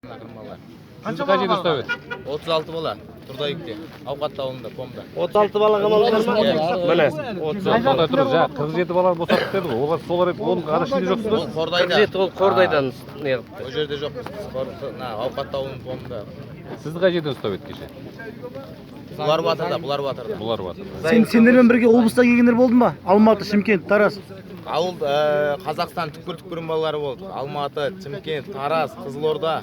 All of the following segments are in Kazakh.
Ақырын. Сізді қай жерде ұстап еді? 36 бала Турдаевте, Ауқатты ауылында, помда. 36 бала қамалдыңдар ма? Міне, 36. Тоқтай тұрыңыз, жаңа 47 баланы босаттық деді ғой. Олар солар оның ара ішінде жоқсыз ба? Ол Қордайда. 47 ол Қордайдан не қылыпты. Ол жерде жоқ. Мына Ауқатты ауылының помда. Сізді қай жерден ұстап еді кеше? Бұлар батырда, бұлар батырда. Бұлар батыр. Сендермен бірге облыста келгендер болды ма? Алматы, Шымкент, Тараз. Ауыл Қазақстан түкпір-түкпірінің балалары болды. Алматы, Шымкент, Тараз, Қызылорда.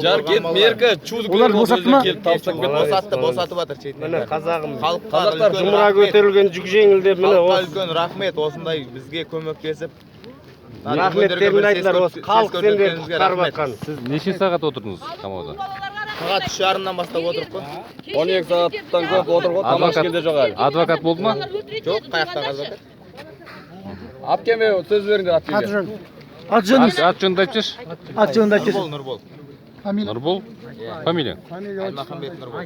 Жаркент, Меркі, Чудо. Олар босатты ма? Келіп табыстап кетті. Босатты, босатып жатыр шетінен. Міне, қазағым. Халыққа Қазақтар үлкен Жұмыра рахмет. көтерілген жүк жеңіл деп міне Халыққа осы. үлкен рахмет, осындай бізге көмектесіп. Рахметтерімді айтыңдар, осы халық сендерді құтқарып жатқан. Сіз неше сағат отырдыңыз қамауда? Сағат 3:30-нан бастап отырып қой. 12 сағаттан көп отырып ғой, тамақ ішкен де жоқ әлі. Адвокат болды ма? Жоқ, қаяқтағы адвокат? Алып келме, сөз беріңдер алып келге. Ат жөнін, Ат жөнінде айтып жіберші. ат жөнінде айтып жіберші. Нұрбол, Нұрбол. Нұрбол? Фамилия? Аймахамбет Нұрбол.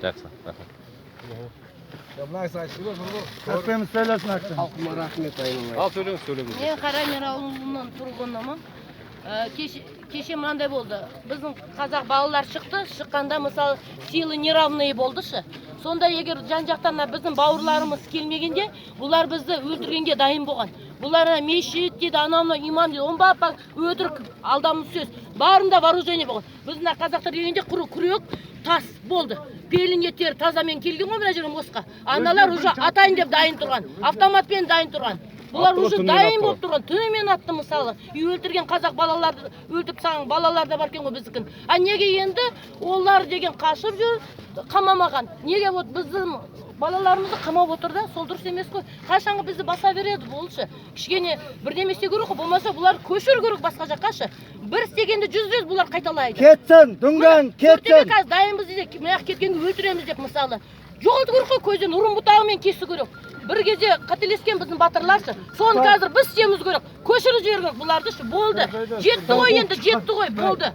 Жақсы, рахмет. Халқыма рахмет айналайын. Ал сөйлеңіз, сөйлеңіз. Мен Қарамер ауылының тұрғынымын. Кеше мынандай болды. Біздің қазақ балалар шықты. Шыққанда, мысалы, силы неравные болды шы. Сонда егер жан жақтан мына біздің бауырларымыз келмегенде, бұлар бізді өлтіргенге дайын болған. Бұлар ана мешіт дейді, анау мынау имам дейді. Оның барлығы өтірік, алдамды сөз. Барында вооружение болған. Біздің мына қазақтар келгенде құры күрек, тас болды. Беліне тері тазамен келген ғой мына жерге мостқа. Аналар уже атайын деп дайын тұрған. Автоматпен дайын тұрған. Бұлар Атты ғой, уже түнімен дайын атты болып тұрған, түнімен атты мысалы. Үй өлтірген қазақ балаларды өлтіріп тастаған балалар да бар екен ғой біздікін. А неге енді олар деген қашып жүр, қамамаған? Неге вот біздің балаларымызды қамап отыр да, сол дұрыс емес қой. Қашанғы бізді баса береді болшы. Кішкене бірдеме істеу керек қой, болмаса бұлар көшіру керек басқа жаққа шы. Бір істегенді жүз рет бұлар қайталайды. Кетсін, дүнген, Төртеме қазір дайынбыз дейді, мына жаққа кеткенге өлтіреміз деп мысалы. Жоғалту керек қой көзден, ұрын бұтағымен кесу керек. Бір кезде қателескен біздің батырларшы. Соны қазір біз істеуіміз керек. Көшіріп жіберу керек бұларды шы, болды. Жетті ғой енді, жетті ғой, болды.